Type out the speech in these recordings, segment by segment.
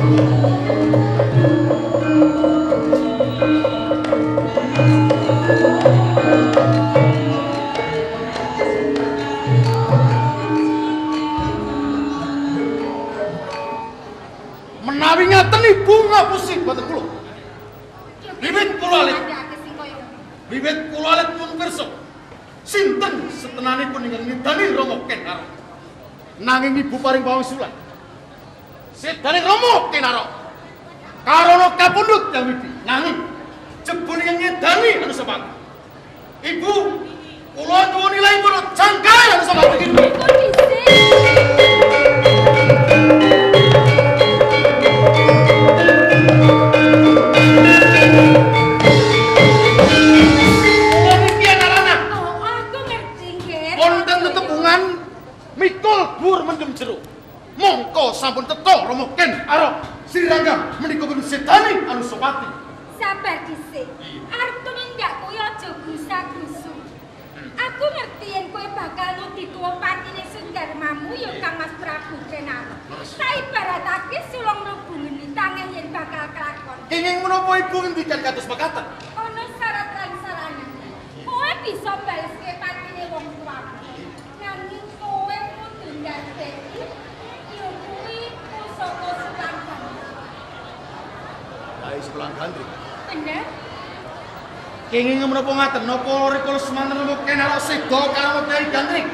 Menawi ngaten ibu ngapusi boten kula. Wiwit kula alit. Wiwit kula alit pun pirsa. Sinten setenanipun ingkang ngidani Rama Kenaro. Nanging ibu paring pawangsulan. Sedane Rama Kenaro. Karana kapundhut Yang Widi. Nanging jebul ingkang ngidani Anusapati. Ibu kula nyuwun ilahipun jangkar Anusapati. Mikul dhuwur mendem jero. Mongko sampun tetha Rama Kenaro Sri Rangga menika pun sedani Anusapati. Sabar dhisik. Arep tumindak kowe aja grusa-grusu. Aku ngerti yen kowe bakal nudi tuwa patine Sundarmamu ya Kang Mas Prabu Kenaro. Tak ibaratake sulung mlebu ngeni tangeh yen bakal kelakon. Kenging menapa ibu ngendikan kados mekaten? Ana syarat lan sarana. Kowe bisa baleske patine wong tuamu. Nanging kowe kudu ndadeki ya kuwi pusaka Sunan Gandrik. Ayo Sunan Gandrik. Bener? Kenging menapa ngaten? Napa rikala semanten Rama Kenaro seda karo Kyai Gandrik?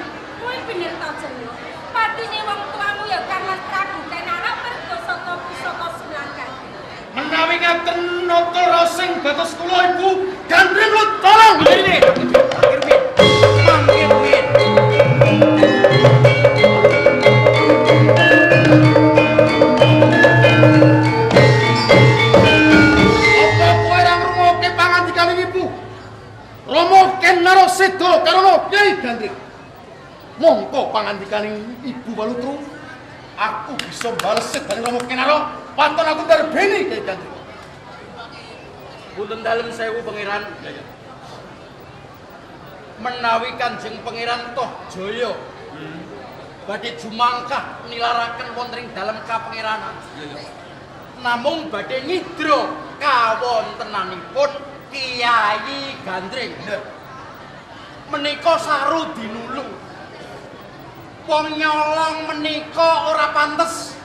Kowe bener ta Jaya? Patine wong tuamu ya Kang Mas Prabu Kenaro mergo saka pusaka Sunan Gandrik. Menawi ngaten nata rasing batos kula ibu Gandring lu tolong. Mangkir. Apa kowe ora ngrungokke pangandikane ibu? Rama Kenaro seda karana Kyai Gandrik. Mongko pangandikane ibu Walutru, aku bisa bales sedane Rama Kenaro, paton aku ndarbeni Kyai Gandrik. Punten dalem sewu pangeran. Menawi Kanjeng Pangeran Tohjaya badhe jumangkah nilaraken wonten ing dalem kapangeranan. Namung badhe ngidra kawontenanipun Kyai Gandring. Menika saru dinulu. Wong nyolong menika ora pantes.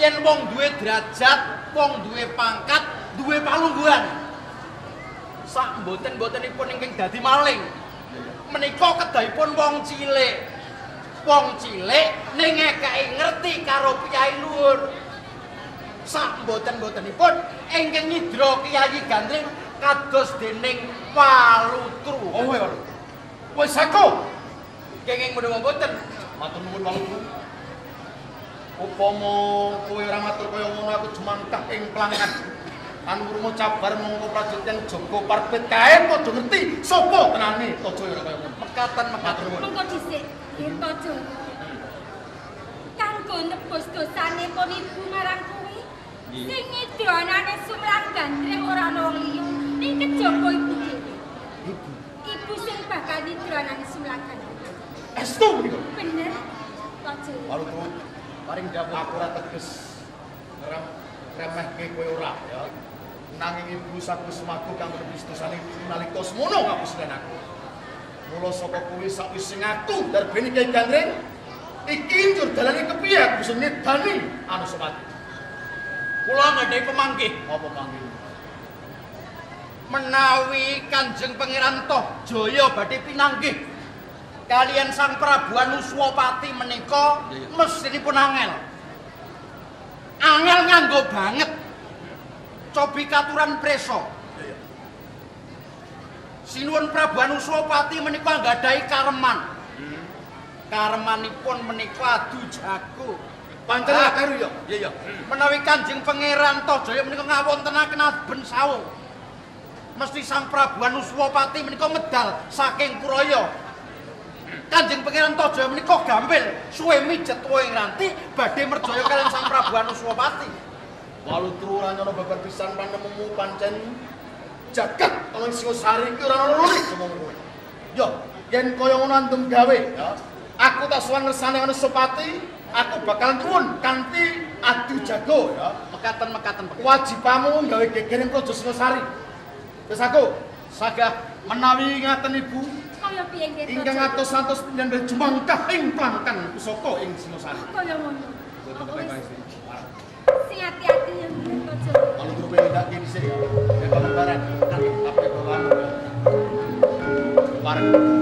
Yen wong duwe derajat, wong duwe pangkat, duwe palungguhan. Sak mboten-mbotenipun ingkang dadi maling. Menika kedahipun wong cilik. Wong cilik ning ngekeki ngerti karo piyai luhur. Sak mboten-mbotenipun ingkang ngidra Kyai Gandring kados dening Walutru. Oh kowe Walutru. Kowe sako. Kenging menapa mboten? Matur nuwun Walutru. Upama kowe ora matur kaya ngono aku jumangkah ing plangkan. Lan wurma cabar mongko prajurit yang jaga parpet kae padha ngerti sapa tenane Tohjaya ora kaya ngono. Mekaten mekaten. Monggo dhisik, nggih Tohjaya. Kanggo nebus dosane pun ibu marang kuwi. Sing ngidranane Sumlang Gandring ora ana wong liya, ning kejaba ibu dhewe. Ibu. Ibu sing bakal ngidranane Sumlang Gandring. Estu menika. Bener. Tohjaya. Walutru, paring dawuh aku ora teges ngremehke kowe ora ya. Nanging ibu saku semaku kanggo nebus dosane nalika semono ngapusi aku. Mula saka kuwi sakwise ngaku darbeni Kyai Gandring, iki njur dalane kepiye aku bisa nyedani Anusapati. Kula ngadhahi pemanggih. Apa panggih? Menawi Kanjeng Pangeran Tohjaya badhe pinanggih kaliyan Sang Prabu Anuswapati menika mestinipun angel. Angel nganggo banget. Cobi katuran preso. Sinuwun Prabu Anuswapati menika nggadhahi kareman. Karemanipun menika adu jago. Pancen karo ya. Iya ya. Menawi Kanjeng Pangeran Tohjaya menika ngawontenaken aben sawung. Mesti Sang Prabu Anuswapati menika medal saking Kuraya. Kanjeng Pangeran Tohjaya menika gampil suwe mijet ing ranti badhe merjaya kaliyan Sang Prabu Anuswapati. Walutru ora nyono babar pisan panemumu pancen jagat ana ing Singosari iki ora ana lurih ngomong kowe. Yo, yen kaya ngono andum gawe ya. Aku tak sowan ngersane Anusapati, aku bakal nuwun kanthi adu jago. jago ya. Mekaten-mekaten Pak. Kewajibanmu gawe geger ing Praja Singasari. Wis aku Sagah menawi ngaten Ibu Kaya piye nggih? ingkang atos-atos pindah jumangkah ing plangkan pusaka ing Singasari. Kaya ngono. Sing ati-ati ya nggih Tojo. Kalau grupe ndak kene sik ya. Ya kabar bareng. Kabeh bawaan. Bareng.